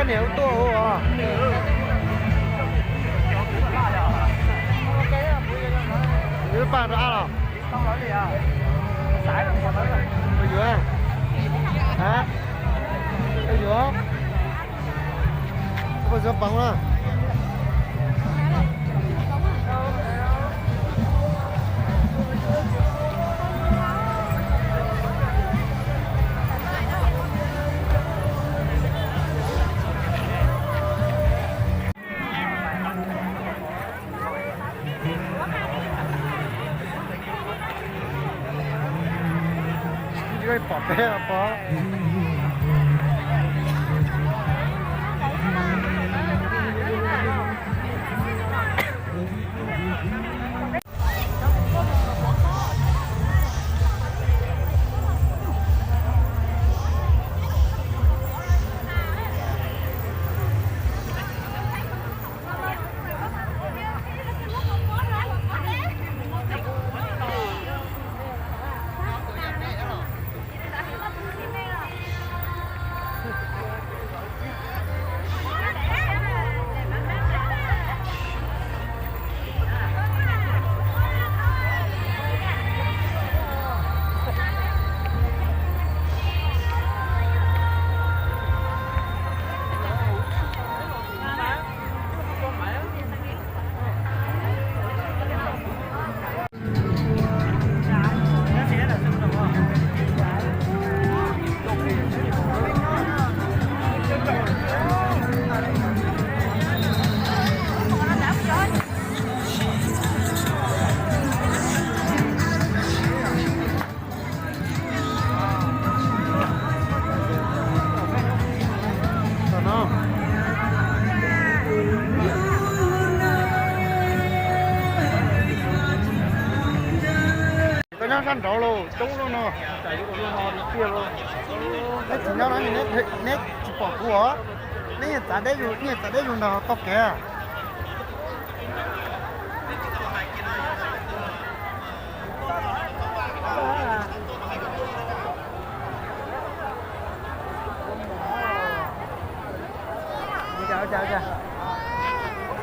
Niam ua tuaj os. Yuav paj rau ab los? Yuav, yuav, yuav poov na. Pom peb pom. Koj nyob sab nraud los coob lawm no. Neb tsis nyob no neb tsis pom kuv os. Neb yeej txav deb, neb yeej txav deb zus nrog tau kev.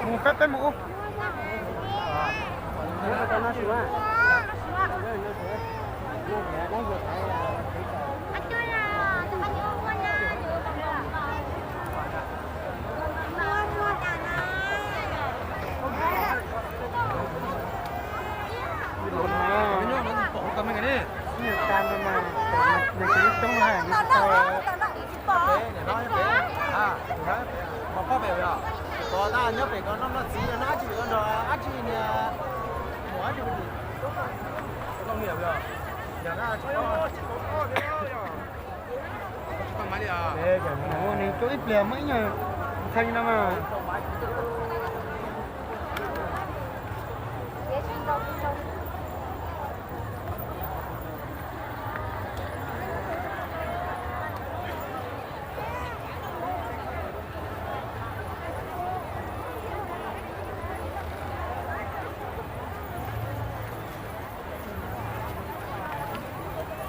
Mus peb, peb mus ub. Nws coj ib pliag muaj ib nyuag ntxhee no mas.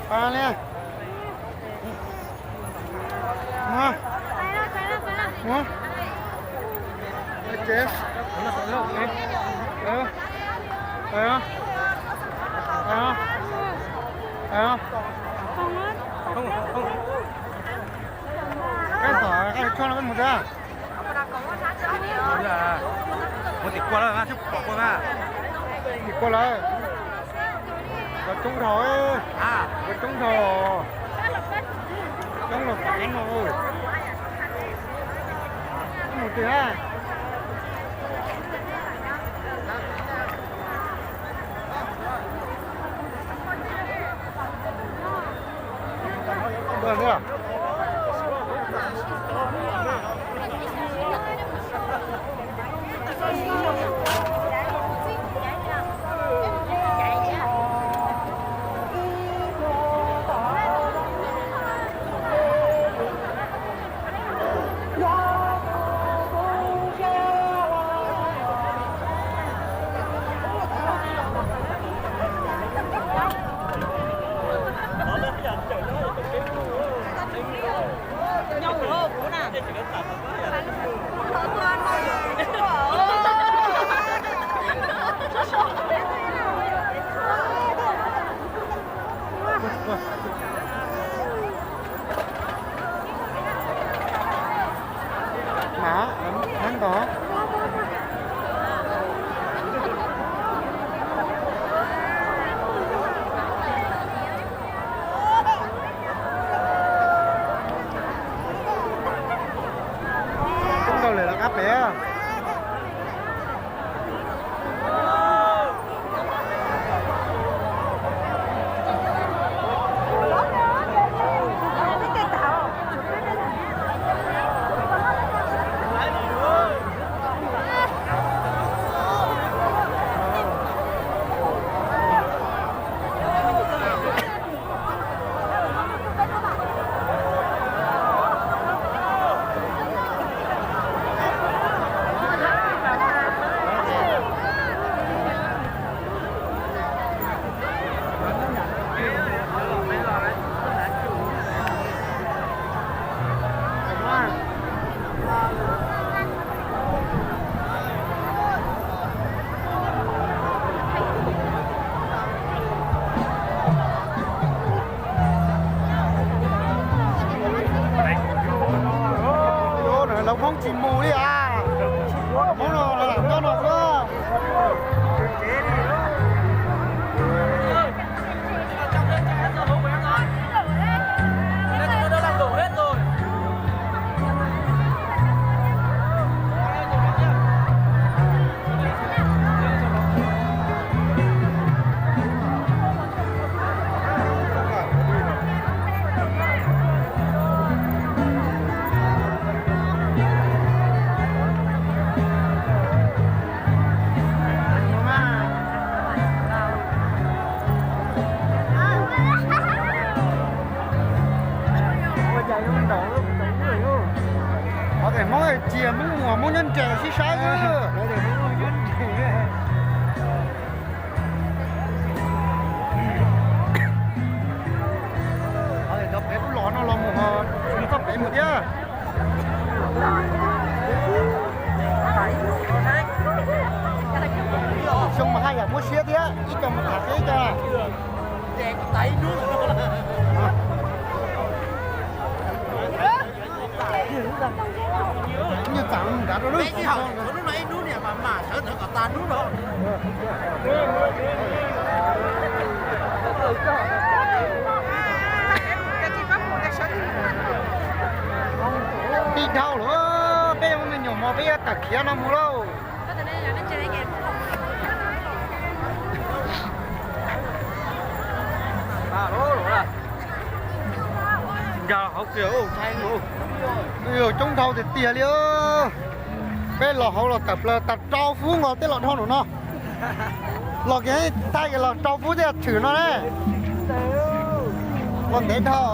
Pab li. Muab. Muab. Ces. Kab tom, kab tom tshuaj no peb mus tau. Mus tim kua lawm, pom kua na. Tim kua lawm. Cov coob dhau, cov coob dhau. Coob los pom no. Mus tim na. Lawv Hmoob tsis mus li as. Hmoob no lam nyob no xwb. Hov tias Hmoob tsis, Hmoob mus Hmoob nyob nres sib saib xwb. Cov pem kuj los no los mus ho txoj pem mus thiab. Xyoo mas haj yam muab siab thiab, ib co mus tham thiab ib co. Nyuag txam nrad rau lub. Tij dhau lawm, peb yuav muaj me nyuam mos peb yuav tawm khiav no mus lauj. Nrog hauv kiag, coob dhau tiag tiag li. Peb los hauv los tawm plaws tag rau fub nkaus tej los dhau nram no. Los kiag thaij kiag los rau fub tej tshwm no ne. Ua ntev dhau.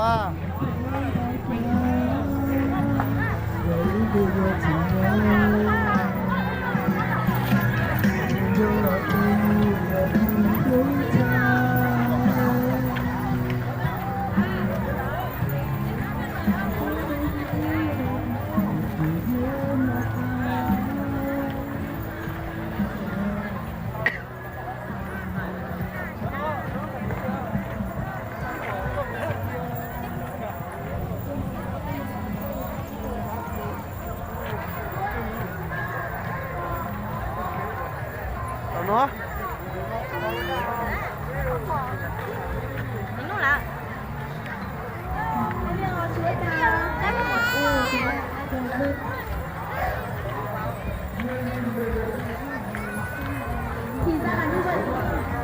Thì ra là như vậy.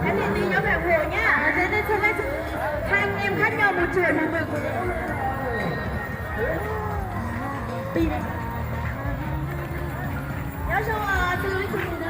Các chị tí nhớ phải ủng hộ nhá. Thế nên hôm nay hai anh em khác nhau một tuổi mà mười cũng. Tùy đấy. Nhớ cho à, từ lấy từ từ đó.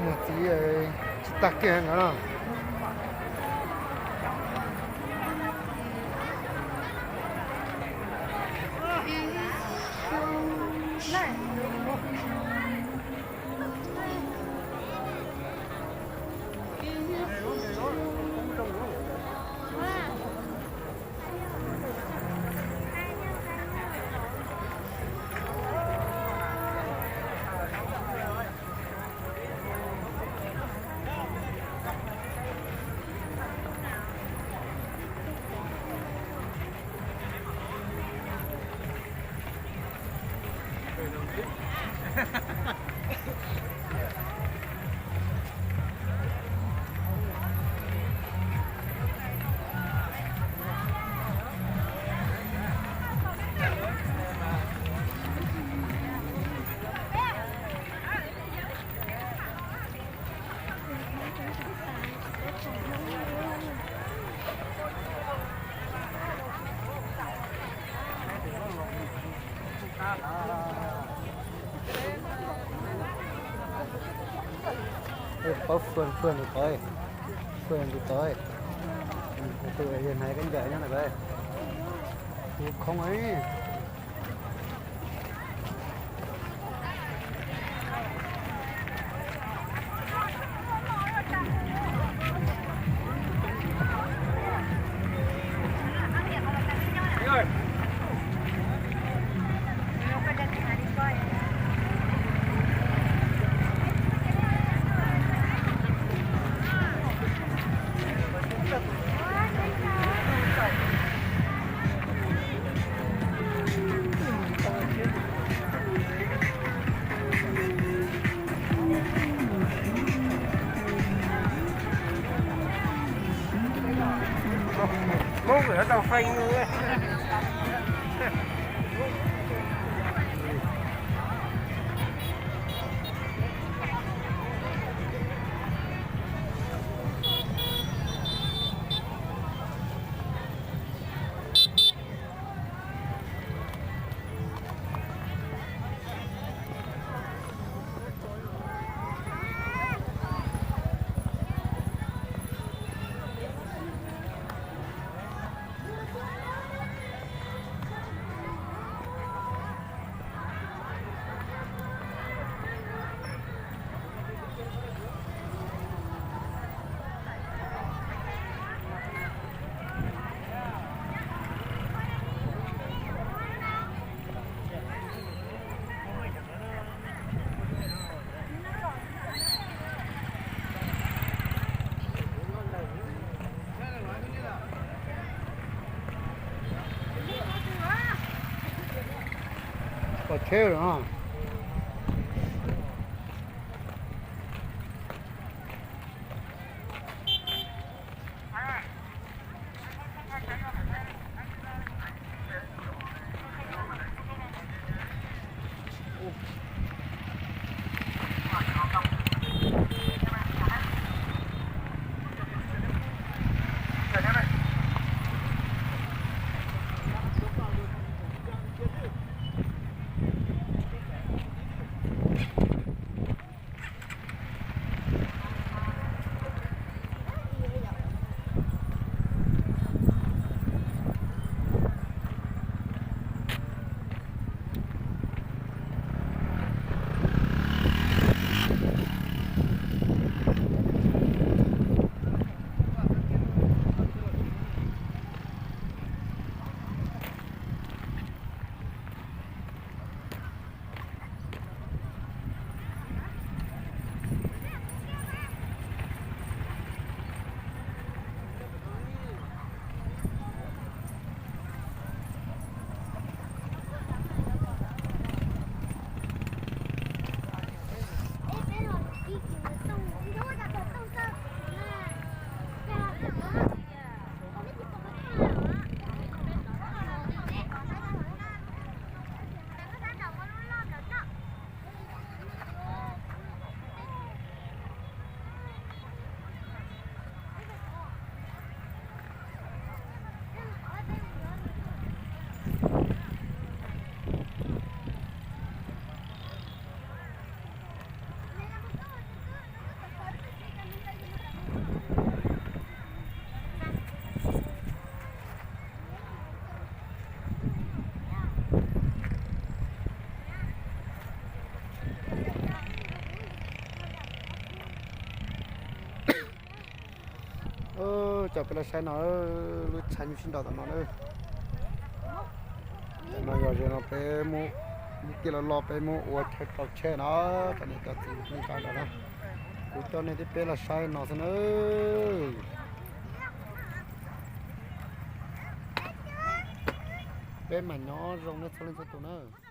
Niam txiv tsis tag kiag ntawd no. Paub fwj fwj tus tod, fwj tus tod, tus yawg hnav kab ncaws nyob ntawd, tus khoob. Hmoob tau feej. Pom tsheb lawm no. Coj peb los saib no, lub tshav nyuj sib nraus tom no na. Tam no yog ze no peb muab, muab kiag los los peb muab ua chaw rau tsheb no, cov niam cov txiv nej nrog nrog na. Kuv coj nej thiab peb los saib no xwb na. Peb mas nyob zoo nej txhua leej txhua tus na.